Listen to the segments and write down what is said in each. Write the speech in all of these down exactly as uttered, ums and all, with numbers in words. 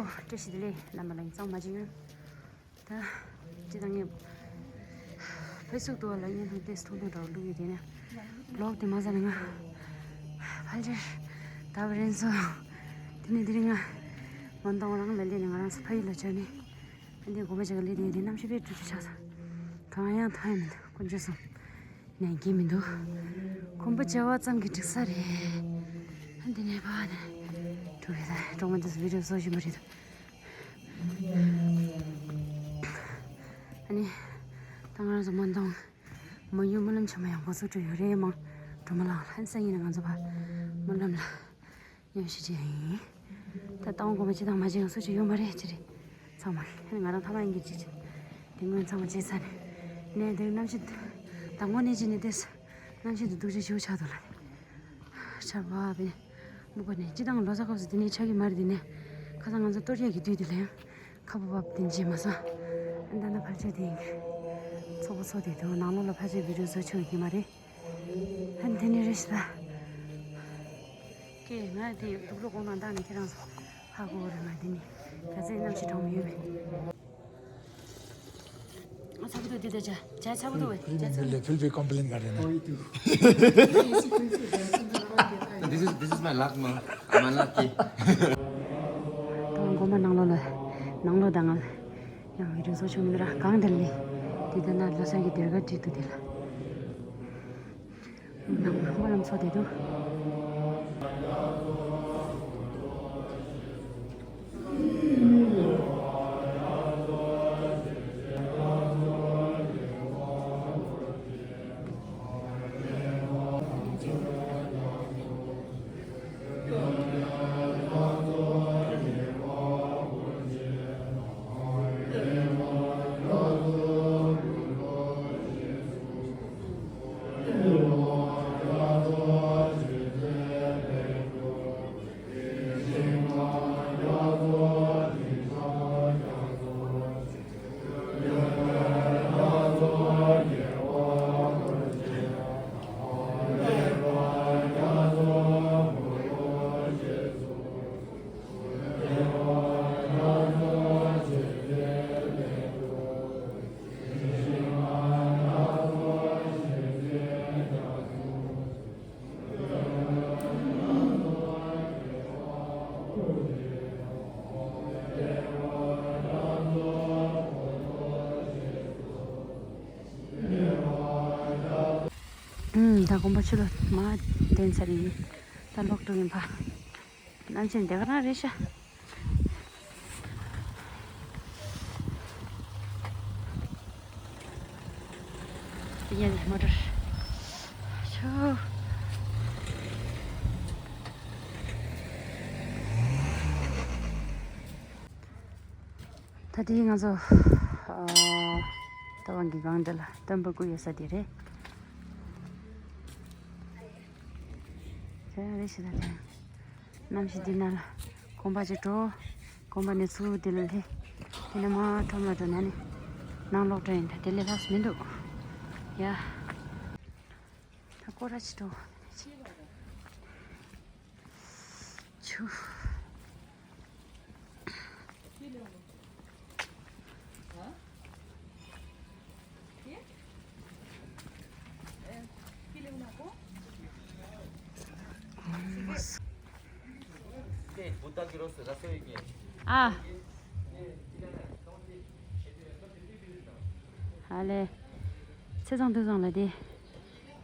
བཀྲ་ཤིས་བདེ་ལེགས། རྣམ་པ་ལ་གཙང་མ་ཅིག་ཡོད། ད་ཅི་དང་ངས་ཕེ་སི་བུག་ཏུ་བ་ལ་ཡིན་ཐུང་ཏེས་ཐུང་ཐུང་འདྲ་བླུག་ཡོད་དེ་ནས་བློག་དེ་མ་ཟ་ནས་ང་ཕལ་ཆེར་ད་བར་རན་སོ། དེ་ནས་དེ་རིང་ང་མོན་དོང་རང་ལ་སླེབས་ནས་ང་རང་ཚོ་ཕ་ཡུལ་ལ་བྱོན་ནས་ཨ་འདི་དགོན་པ་ཅིག་ག་སླེབས་དེ་ཡོད་དེ་གནམ་གཤིས་དཔེ་སྤྲོ་སྐྱིད་ཆགས་སོང་། གང་ཡང་ཐང་ཡང་མི་འདུག་དཀོན་མཆོག་གསུམ། ནས་འགྱིག་མི་འདུག་ཁོམ་པ་བྱ་བ་ཙམ་གྱིས་འགྲིག་ས་རེད། ཨ་འདི་ནས་ཕ་ནས་འགྲོ་གི་ད་གྲོགས་མོ་འདི་ཚོ་བི་ཌིའོ་བཟོ་བཞིན་པ་རེད། ཨ་ནི་ད་ང་རང་ཚོ་མོན་དོང་མོན་ཡུལ་སྨོན་ལམ་ཆེན་མོ་ཡག་པོ་བཟོ་འགྲོ་ཡོད་རེད། མང་སྒྲོལ་མ་ལགས་ལྷན་སང་ཉིན་ང་ཚོ་ཕ་སྨོན་ལམ་ལ། ཉམས་ཞིབ་བྱས་ཡིན། ད་ལྟ་དབང་གོང་མ་ཅི་དང་མ་ཅི་ཡང་སུ་ཅི་ཡོད་མ་རེད་ཅི་རེད། ཚང་མ་ང་རང་ཐ་མ་ཡིན་གྱི་ཅི་ཅི། དེ་སྔོན་ཚང་མ་བྱས་ཚར་ནས། ནས་དེ་གནམ་གཤིས་དང་པོ་ནས་ཅི་ནས་བལྟས། གནམ་གཤིས་དེ་སྡུག་ཅག་ཞེ་པོ་ཆགས་འདུག་ལ། ཆར་པ་བས་སྨུག་པ་ནས་ཅི་དང་ལོ་གསར་སྐབས་སུ་དེ་ནས་ཆགས་ཀྱི་མ་རེད། དེ་ནས་ཁ་སང་ང་ཚོ་གཏོར་རྒྱག་གི་དུས་དེ་ལ་ཡང་ཁ་སྤུ་བབས་དེ་བྱས་མ་སོང་། ཨ་ད་ན་ཕལ་ཆེར་དེ་ཡིན་གྱི། ཚོགས་པ་ཚོགས་དེ་དུ་ནང་ལོགས་ལ་ཕལ་ཆེར་བི་ཌིའོ་བཟོ་ཆོག་གི་མ་རེད། ཨ་དེ་ནས་རེ་ཞིག་ལ། ཀྱེ་ང་དེ་དུག་ལོག་གོང་ནང་བཏང་ནས་ཁྱེད་རང་ཚོ་ཧ་གོ་རེད། ང་འདི་ནས་ག་ཚད་གནམ་གཤིས་གྲང་མོ་ཡོད་པས། ཨ་ཚ་པོ་དུ་དེ་ད་ཇ་ཇ་ཚ་པོ་དུ་བས་ཇ་ཚ་པོ། Philippine, Philippine complain कर रहे हैं ना। This is, this is my luck, man. I'm unlucky. ད་དགོན་པ་ནང་ལོགས་ལ་ནང་ལོགས་དང་ང་ཡང་བི་ཌིའོ་བཟོ་ཆོག་མི་འདུག་ར། གང་འདིར་ལི་དེ་ལྟ་ན་ལོ་སར་གྱི་སྡེར་ཁ་བྲིས་འདུག་དེ་ལ། ནང་སྨོན་ལམ་ཚོགས་བསྡད་འདུག་ཨུམ། ད་དགོན་པ་ཕྱི་ལོགས་མར་འདོན་ཚར་ཡིན། ད་ལོག་འགྲོ་ཡིན་པ། གནམ་གཤིས་འདི་ག་རང་རེད་ཤག་དེ་ཡན་མོ་ཊར། ཤོ། ད་དེ་ང་ཚོ་ཨ་རྟ་དབང་གི་སྒང་འདི་ལ་སྟོན་པ་སྐུ་ཡོད་ས་དེ་རེད། ཁྱོད་རེ་ཞིག་ད་དེ་གནམ་གཤིས་འདི་ན་ལ་དགོན་པ་ཅིག་འགྲོ། དགོན་པ་ནས་ཚུར་འདི་ལ་སླེབས། དེ་ནས་མར་ཁྲོམ་ལ་འགྲོ་ན་ནི་ནང་ལོག་འགྲོ་ཡིན། ད་དེ་ལས་ལྷག་མི་འདུག་ཡ། ད་སྐོར་ར་ཅིག་འགྲོ། ཆུ། ཨ། ཨ་ལེ། ཚེས་བཟང་དུས་བཟང་ལ་དེ།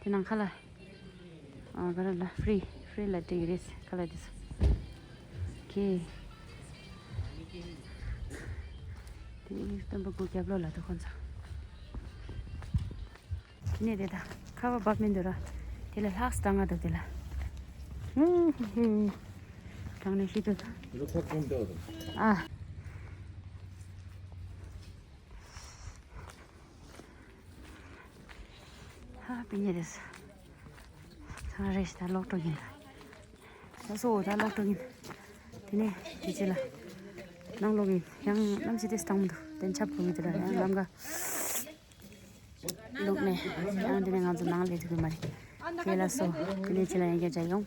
དེ་ནང་ཁ་ལ། ཨ་ག་རེ་ལ་ཧྥི་རི་ཧྥི་རི་ལ་སྤྲད་ཀྱི་རེད། ཁ་ལ་དེ་ཚོ། ཁེ། དེ་སྟོན་པ་སྐུ་རྒྱབ་ལོགས་ལ་འདུག་ཁོང་ཚོ། དེ་ནས་དེ་ད་ཁ་བ་འབབ་མི་འདུག་ར། དེ་ལ་ལྷགས་ད་ང་འདུག་དེ་ལ། ཧུ་ཧུ། གྲང་ནས་ཤི་འདུག་ཨ། ཧ་པི་ཉེ་རེད། ཚང་རེ་ཞིག་ད་ལོག་འགྲོ་གི་ཡིན། ད་སོ་ད་ལོག་འགྲོ་གི་ཡིན། དེ་ནས་དེ་ཅི་ལ་ནང་ལོག་གི་ཡང་གནམ་གཤིས་དེ་སྟངས་མི་འདུག་དེ་ཆབ་གོ་གི་དེ་ལ་ཡང་ལམ་ཀ་ལུག་ནས་ཡང་དེ་ནས་ང་ཚོ་ནང་ལས་ཐུབ་ཀྱི་མ་རེད། དེ་ལ་སོ་དེ་ནས་ཅི་ལ་ཡང་སྐད་ཆ་ཡོང་།